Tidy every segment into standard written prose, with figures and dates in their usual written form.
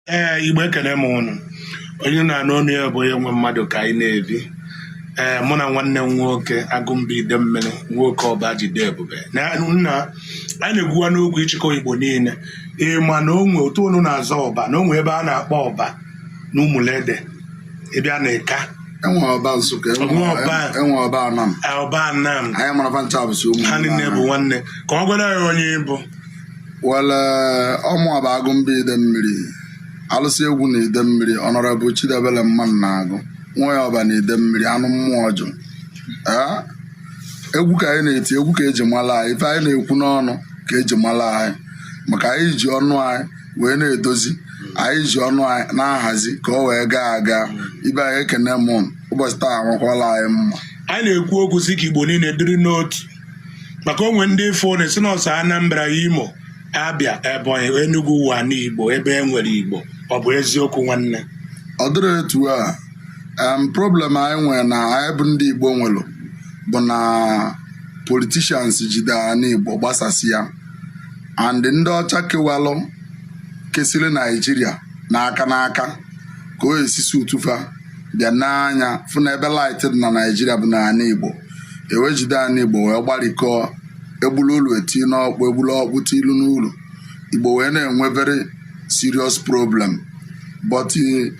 Ee, Igbo, ekene m ụnụ. Onye na-anụ ọnụ ya bụ onye nwe mmadụ ka anyị na-ebi. Ee, mụ na nwanne m nwoke Agụmba Idemmili, nwoke ọba jide ebube na nna anyị, na-egwuwa n'okwu ịchịkọ Igbo niile. Ịma na onwe otu unu na-aza ọba, na onwe ebe a na-akpọ ọba na Ụmụlede, ịbịa na Ịka. Enwe ọba Nsụka. Enwe ọba. Enwe ọba Anam. Ọba Anam. Anyị mara fa ncha bụsi ụmụ Ha niile bụ nwanne. Ka ọ gwara ya onye ịbụ. Wele ọmụ bụ Agụmba Idemmiri, alụsị egwu na Idemmiri, Honourable Chidebele mmanụ na-agụ nwa ya ọba na Idemmiri, anụ mmụọ jụ. Ee, egwu ka anyị na-eti, egwu ka eji mara anyị. Ife anyị na-ekwu n'ọnụ ka eji mara anyị, maka anyị ji ọnụ anyị wee na-edozi, anyị ji ọnụ anyị na-ahazi ka ọ wee gaa aga. Ibe anyị ekene m ụbọchị taa, anwakwala anyị mma. Anyị na-ekwu okwu si ka Igbo niile dịrị n'otu, maka onwe ndị fo na-esi n'ọsọ Anambra, Imo, Abịa, Ebonyi, Enugu, ụwa n'Igbo ebe e nwere Igbo. Ọ bụ eziokwu, nwanne? Ọ dịrị etu a. Problem anyị nwere na anyị bụ ndị Igbo nwere bụ na politicians jide anyị Igbo gbasasị ya, and ndị ọcha kewalụ kesịrị Naijiria n'aka n'aka ka o esisi utufa bịa n'anya fụ na ebe light dị na Naijiria bụ n'ala Igbo. Ewejide ala Igbo wee gbarikọọ, egbulu ụlọ eti n'ọkpụ, egbulu ọkpụ tilu n'ụlọ. Igbo wee na-enwe very serious problem, but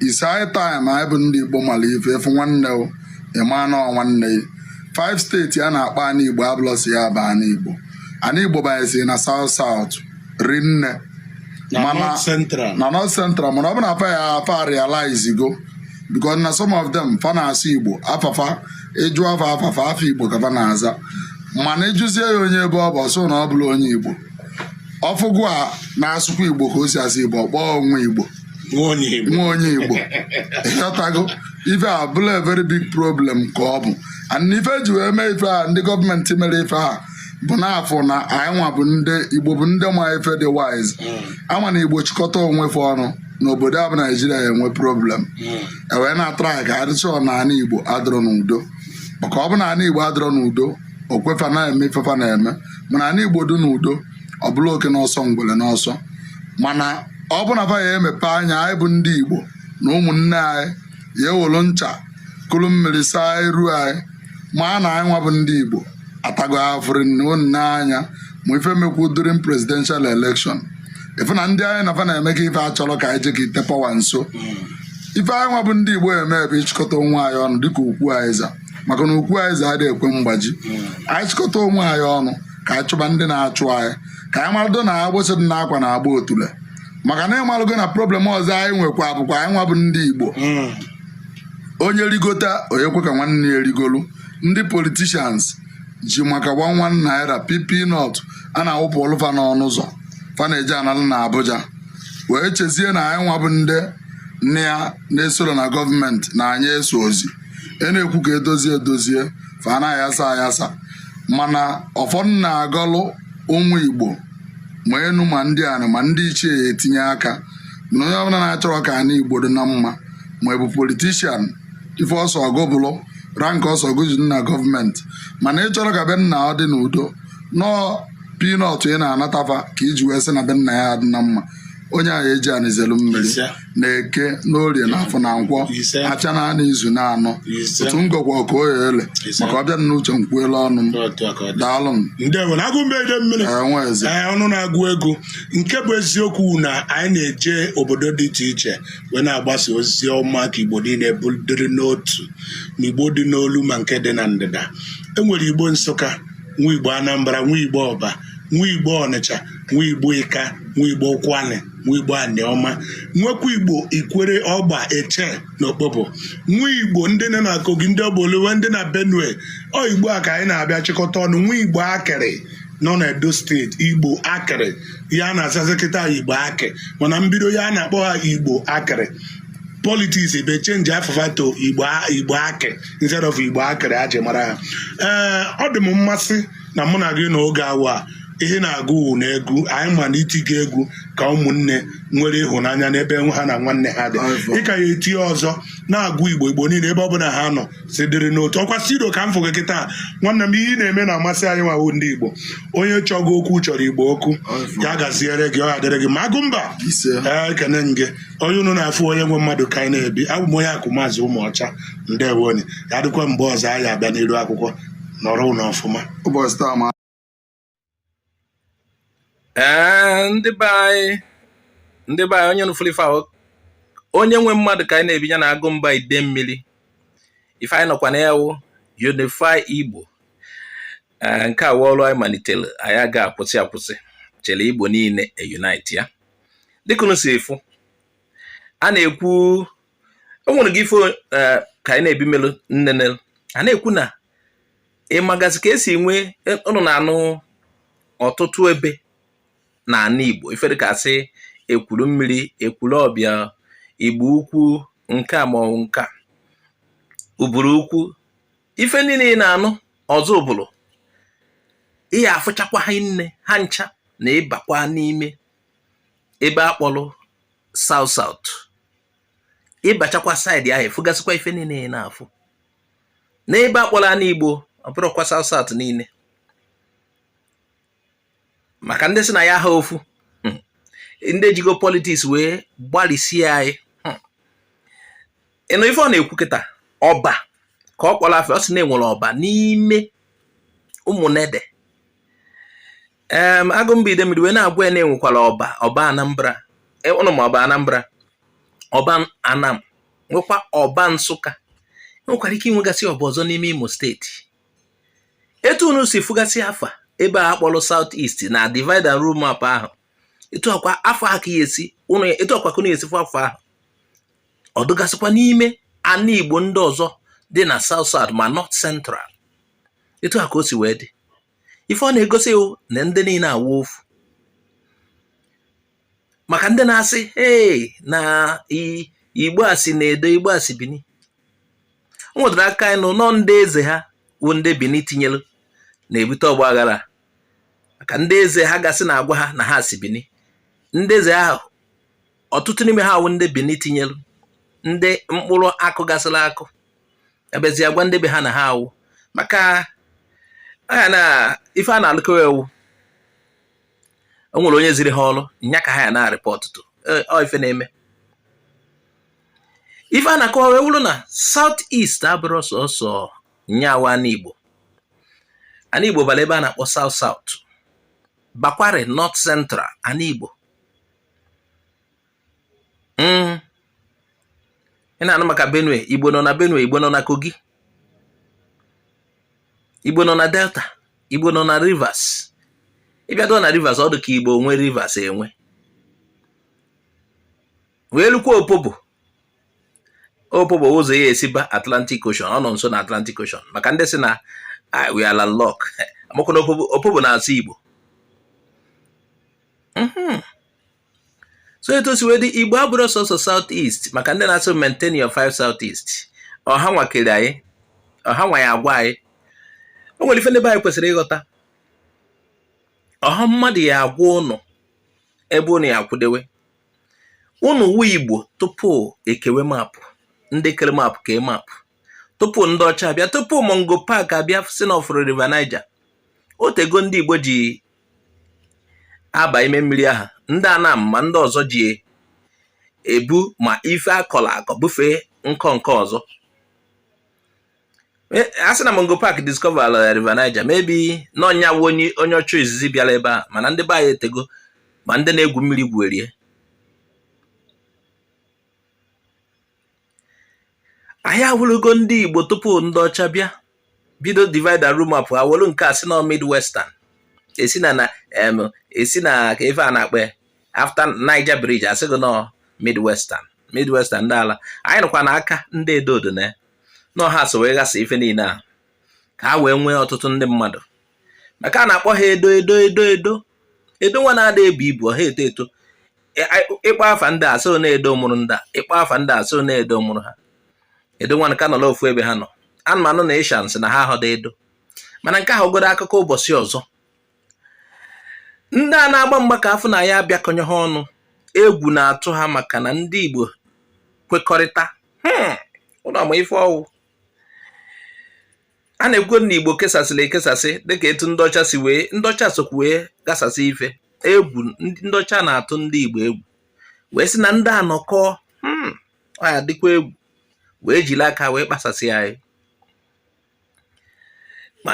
it's high time anyị bụ ndị Igbo mara ife efu nwanne o ịma na ọ nwanne ya. Five steeti a na-akpọ ana Igbo abụlọsi ya bụ ana Igbo. Ana Igbo banyesịrị na South South rinne. Na North Central. Na North Central. Mana ọ bụ na afa ya afa realize go, because na some of them fa na-asụ Igbo, afafa ịjụ afa afafa afa Igbo ka fa na-aza, mana ịjụzie ya onye ebe ọ bụ, ọsọ na ọ bụla onye Igbo. Ọfụgụ a na-asụkwa Igbo ka o si asụ Igbo, kpọọ onwe Igbo. Nwa onye Igbo. Nwa onye Igbo, ịghọtago? Ife a bụla a very big problem ka ọ bụ, and ife eji wee mee ife a, ndị gọọmenti mere ife a bụ n'afọ na anyị nwa bụ ndị Igbo, bụ ndị ma ife dị wise, ama na Igbo chịkọta onwe fe ọnụ n'obodo a bụ Naijiria ya enwe problem. E wee na-atara anyị ka adịchọ na ana Igbo adịrọ n'udo, maka ọ bụ na ana Igbo adịrọ n'udo, okwefa na-eme ifefa na-eme. Mana ana Igbo dị n'udo, ọ bụla oke n'ọsọ, ngwere n'ọsọ. Mana ọ bụ na fa ya emepe anya, anyị bụ ndị Igbo na ụmụnne anyị ya ewelu ncha kụrụ mmiri saa iru anyị, ma na anyị nwa bụ ndị Igbo atago afụrị n'anya. Ma ife mekwu during presidential election, ife na ndị anyị na fa na-eme ka ife achọrọ ka anyị je ka ite power nso. Ife anyị nwa bụ ndị Igbo eme bụ ịchịkọta onwe anyị ọnụ dịka ukwu anyị za, maka na ukwu anyị za adịghị ekwe mgbaji. Anyị chịkọta onwe anyị ọnụ ka anyị chụba ndị na-achụ anyị, ka anyị marado na agbụsị dị n'akwa na-agba otule, maka na ịmalụgo na problem ọzọ anyị nwekwa bụkwa anyị nwa bụ ndị Igbo. Onye rigota, onye kwe ka nwanne ya erigolu. Ndị politicians ji maka ₦1 peanut a na-awụpụ ọlụfa n'ọnụ ụzọ fa na-eje analụ na Abuja, wee chezie na anyị nwa bụ ndị nne ya na-esoro na gọọmenti na anyị eso ozi e na-ekwu ka edozie edozie fa anaghị asa ayasa. Mana ụfọdụ na-agọlụ ụmụ Igbo, ma enu ma ndị anị ma ndị ichie ya etinye aka na onye ọbụla na-achọrọ ka ana Igbo dị na mma, ma ị bụ politician, ife ọsọ ọgụ bụrụ rank ọsọ gụzu na gọọmenti, mana ị chọrọ ka be nna ọ dị n'udo, nọọ peanut ị na-anatafa ka iji wee sị na be nna ya adị na mma, onye ahụ eji anizelu mmiri Ise. Na eke, n'orie, na afọ, na nkwọ. Ise. Acha na anụ izu na anọ. Ise. Otu ngọkwa ka o ya ele. Ise. Maka ọbịa n'uche m kwuela ọnụ m. Otu a ka ọ dị. Daalụ m. Ndewo na Agụmba Idemmili. Enwe eze. Ee, ọnụ na-agụ egwu. Nke bụ eziokwu na anyị na-eje obodo dị iche iche wee na-agbasa ozi ọma ka Igbo niile dịrị n'otu, ma Igbo dị n'olu ma nke dị na ndịda. Enwere Igbo Nsụka, nwa Igbo Anambra, nwa Igbo Ọba, nwa Igbo Ọnịcha, nwa Igbo Ịka, nwa Igbo Ụkwụanị, nwa Igbo Aniọma, nwekwa Igbo Ikwere, Ọgba, Eche na Okpobo, nwa Igbo ndị nọ na Kogi, ndị Ogboluwe, ndị na Benue. Ọ Igbo a ka anyị na-abịa chịkọta ọnụ. Nwa Igbo Akịrị nọ na Edo Steeti, Igbo Akịrị ya na-azazi kịta Igbo Akị, mana mbido ya a na-akpọ ha Igbo Akịrị. Politics ebe change afafa to Igbo Akị instead of Igbo Akịrị aji mara ha. Ee, ọ dị m mmasị na mụ na gị n'oge awa a. Ihe na-agụ wụ na egwu anyị ma na itigo egwu ka ụmụnne nwere ịhụnanya n'ebe ha na nwanne ha dị. Ị ka ya etinye ọzọ na-agụ Igbo, Igbo niile ebe ọ bụla ha nọ si dịrị n'otu. Ọkwa studio ka m fụ gị kịta, nwanne m. Ihe ị na-eme na-amasị anyị nwawo ndị Igbo. Onye chọgo okwu chọrọ Igbo okwu. Ya gaziere gị, ọ ya dịrị gị ma agụ mba. Ise. Ee, ekene m gị, onye unu na-afụ, onye nwe mmadụ ka anyị na-ebi. Abụ m onye akụ maazị Ụmụọcha. Ndewoni. Ya dịkwa mgbe ọzọ anyị abịa n'iru akwụkwọ. Nọrọ ụlọ ọfụma. Ụbọchị taa ma. Ee, ndị be anyị, onye nụfụrụ ife ahụ, onye nwe mmadụ ka anyị na-ebinye na agụ mba ide mmiri. Ife anyị nọkwa na ewu Unify Igbo. Ee, nke a ọrụ anyị malitere, anyị aga akwụsị akwụsị chere Igbo niile e-unite ya. Dịka unu si efu a na-ekwu, o nwere gị ife ka anyị na-ebi melu nnene a na-ekwu na ịmagasị ka esi nwee ụnụ na-anụ ọtụtụ ebe n'ala Igbo, ife dịka asị ekwuru mmiri, ekwuru ọbịa, Igbo ukwu, nke a ma ọ bụ nke a, uburu ukwu, ife niile ị na-anụ ọzọ ụbụrụ ị ya afụchakwa ha nne ha ncha na ịbakwa n'ime ebe akpọrọ South South. Ịbachakwa side ahụ, ịfụgasịkwa ife niile ị na-afụ n'ebe akpọrọ ana Igbo. Ọ bụrụkwa South South niile, maka ndị sị na ya ha ofu, ndị jigo politics wee gbalịsie anyị. Ịnụ ife ọ na-ekwu kịta, ọba ka ọ kpọrọ afọ, ọ sị na enwere ọba n'ime ụmụnede em agụmba ide mmiri, wee na-agwa ya na enwekwara ọba, ọba Anambra. Ụnụ ma ọba Anambra, ọba Anam, nwekwa ọba Nsụka. Enwekwara ike inwegasị ọba ọzọ n'ime Imo Steeti. Etu unu si fụgasị afa ebe a akpọrọ South East na divide and rule map ahụ, etu ọkwa afọ ahụ ka ya esi ụnụ, etu ọkwa ka unu esi fụ afọ ahụ, ọ dụgasịkwa n'ime ana Igbo ndị ọzọ dị na South South ma North Central. Etu a ka o si wee dị. Ife ọ na-egosi iwu na ndị niile awụ ofu, maka ndị na-asị ee na Igbo a si na Edo, Igbo a si Bini. O nwetara aka anyị nụ nọ ndị eze ha wụ ndị Bini tinyelu na-ebute ọgba aghara, maka ndị eze ha gasị na-agwa ha na ha si Bini. Ndị eze ahụ, ọtụtụ n'ime ha wụ ndị Bini tinyelu, ndị mkpụrụ akụ gasịrị akụ ebezi agwa ndị be ha na ha awụ, maka anya na ife a na-alụkọ ewu. O nwere onye ziri ha ọrụ nya ka ha ya na-arịpọtụtụ ọ ife na-eme. Ife a na-akọwa wee wụrụ na South East abụrụ sọsọ nyawa ana Igbo. Ana Igbo bara ebe a na-akpọ South South, bakwari North Central ana Igbo. Ị na-anụ maka Benue, Igbo nọ na Benue, Igbo nọ na Kogi, Igbo nọ na Delta, Igbo nọ na Rivers. Ịbịado na Rivers, ọ dị ka Igbo nwe Rivers enwe wee lukwa Opobo. Opobo ụzọ ya esi ba Atlantic Ocean, ọ nọ nso na Atlantic Ocean, maka ndị si na we are landlocked. Amakwa na Opobo, Opobo na-asụ Igbo. So etu o si wee dị, Igbo abụrụ sọsọ South East, maka ndị na-asụ maintain your five South East. Ọha nwa kere anyị, ọha nwa ya agwa anyị. O nwere ife ndị be anyị kwesịrị ịghọta. Ọha mmadụ ya agwa ụnụ ebe ụnụ ya akwụdewe ụnụ wu Igbo tupu ekewe map. Ndị kere map kee map tupu ndị ọcha abịa, tupu Mungo Park abịa si na ọfụrụ River Niger. Otego ndị Igbo ji aba ime mmiri ahụ, ndị Anam ma ndị ọzọ ji ebu ma ife akọrọ akọ bufee nkọ nke ọzọ. A sị na Mungo Park discover River Niger, maybe n'ọnya wụ onye ọchụ izizi bịara ebe a, mana ndị be anyị etego ma ndị na-egwu mmiri gwuerie. Anyị awụrụgo ndị Igbo tupu ndị ọcha bịa bido divide and rule map ha, welu nke a sị na Midwestern, esi na na em esi na ka ife a na-akpọ ya after Niger Bridge, asị gị nọ Midwestern. Midwestern ndị ala anyị nọkwa n'aka ndị edodo na nọ ha so wee ghasa ife niile a ka ha wee nwee ọtụtụ ndị mmadụ, maka a na-akpọ ha Edo, Edo, Edo, Edo, Edo nwa na-ada ebu ibu ọha eto eto. Ịkpọ afa ndị a so na Edo mụrụ ndị a, ịkpọ afa ndị a so na Edo mụrụ ha. Edo nwa ka nọrọ ofu ebe ha nọ. Anụmanụ na Asians na ha ahọdọ Edo, mana nke ahụ godo akụkọ ụbọchị ọzọ. Ndị a na-agba mgba ka afụ na ya abịakọnye ha ọnụ, egwu na-atụ ha maka na ndị Igbo kwekọrịta. Ụnụ ama ife ọwụ a na-ekwu na Igbo kesasịrị ekesasị dịka etu ndị ọcha si wee ndị ọcha sokwa wee gasasị ife. Egwu ndị ọcha na-atụ ndị Igbo egwu wee sị na ndị anọkọ ọ ya dịkwa egwu wee jiri aka wee kpasasị anyị. Ma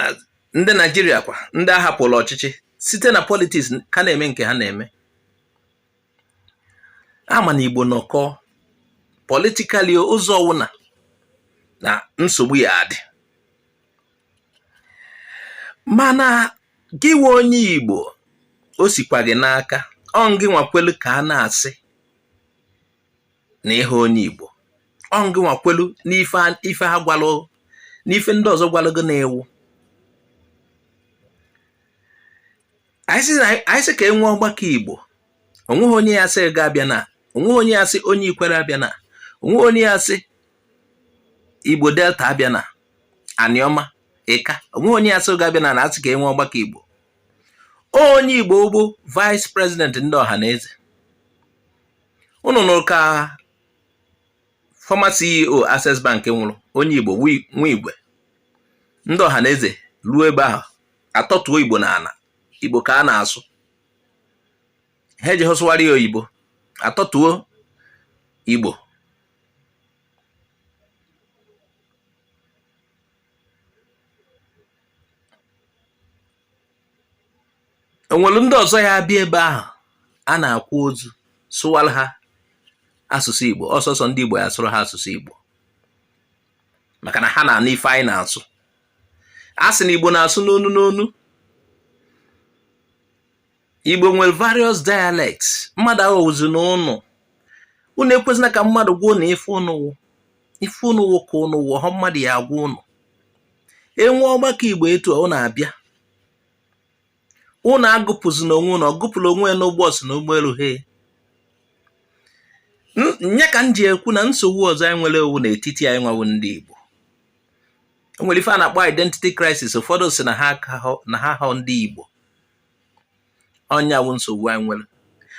ndị Naijiria kwa, ndị a hapụrụ ọchịchị site na politics ka na-eme nke ha na-eme. Ama na Igbo nọkọ politically ụzọ ọwụna na nsogbu ya adị. Mana gị nwe onye Igbo, o sikwa gị n'aka. Ọ ngị nwakwelu ka a na-asị na ihe onye Igbo, ọ ngị nwakwelu n'ife ife ha gwalụ, n'ife ndị ọzọ gwalụ gị na-ewu. Anyị sị ka e nwee ọgbakọ Igbo, onweghị onye ya sị ga abịa na, onweghị onye ya sị onye Ikwere abịa na, onweghị onye ya sị Igbo Delta abịa na Aniọma Ịka, onweghị onye ya sị ga abịa na na-asị ka e nwee ọgbakọ Igbo. Onye Igbo bụ vice president ndị Ọhanaeze. Unu nụrụ ka former CEO Access Bank nwụrụ, onye Igbo Nwigwe. Ndị Ọhanaeze ruo ebe ahụ atọtuo Igbo n'ala, Igbo ka a na-asụ, ha eji sụwara ya oyibo, atọtuo Igbo. O nwere ndị ọzọ ya abịa ebe ahụ a na-akwa ozu sụwara ha asụsụ Igbo? Ọsọsọ ndị Igbo ya sụrụ ha asụsụ Igbo, maka na ha na-anụ ife anyị na-asụ. A sị na Igbo na-asụ n'onu n'onu. Igbo nwere various dialects. Mmadụ aghọwụzina ụnụ. Unu ekwezina ka mmadụ gwa ụnụ ife ụnụ wụ, ife ụnụ wụ ka ụnụ wụ ha mmadụ ya agwa ụnụ. E nwee ọgbakọ Igbo etu ọ na-abịa, ụnụ agụpụzina onwe ụnụ, ọ gụpụrụ onwe ya n'ụgbọ si na ụgbọelu he nye ka m ji ekwu na nsogbu ọzọ anyị nwere owu n'etiti anyị nwawu ndị Igbo. O nwere ife a na-akpọ identity crisis. Ụfọdụ sị na ha na ha họ ndị Igbo. Ọ nya wụ nsogbu anyị nwere.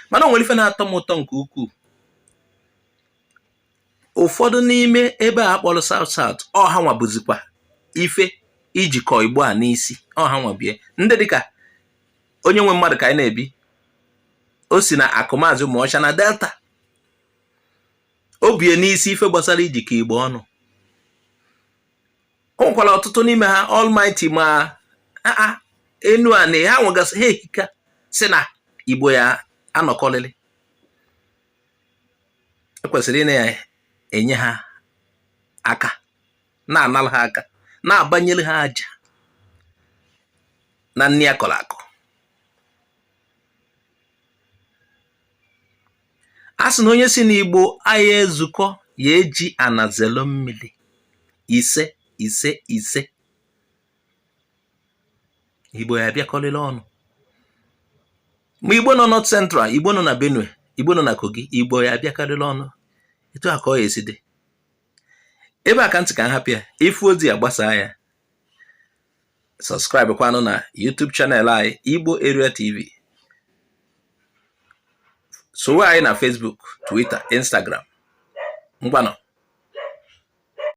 Mana o nwere ife na-atọ m ụtọ nke ukwuu. Ụfọdụ n'ime ebe a kpọrọ South South, ọ ha nwa bụzikwa ife ijikọ Igbo a n'isi. Ọ ha nwa bie ndị dịka onye nwe mmadụ ka anyị na-ebi. O si na akụmazụ Ụmụọcha na Delta, o bie n'isi ife gbasara ijikọ Igbo ọnụ. O nwekwara ọtụtụ n'ime ha, Almighty ma aa enu a na ha nwegasị ha ehika si na Igbo ya anọkọlịlị. Ekwesịrị ị na-enye ha aka, na-anara ha aka, na-abanyere ha aja na nni akọrọ akọ. A sị na onye si n'Igbo anyị ezukọ ya eji ana zelo mmiri. Ise ise ise, Igbo ya abịakọrịrị ọnụ. Ma Igbo nọ North Central, Igbo nọ na Benue, Igbo nọ na Kogi, Igbo ya abịakọrịrị ọnụ. Etu a ka ọ ya esi dị. Ebe a ka ntị ka m hapụ ya. Ifu ozi a, gbasaa ya. Subscribe kwanụ na YouTube channel anyị, Igbo Area TV. Sowe anyị na Facebook, Twitter, Instagram. Ngwanụ.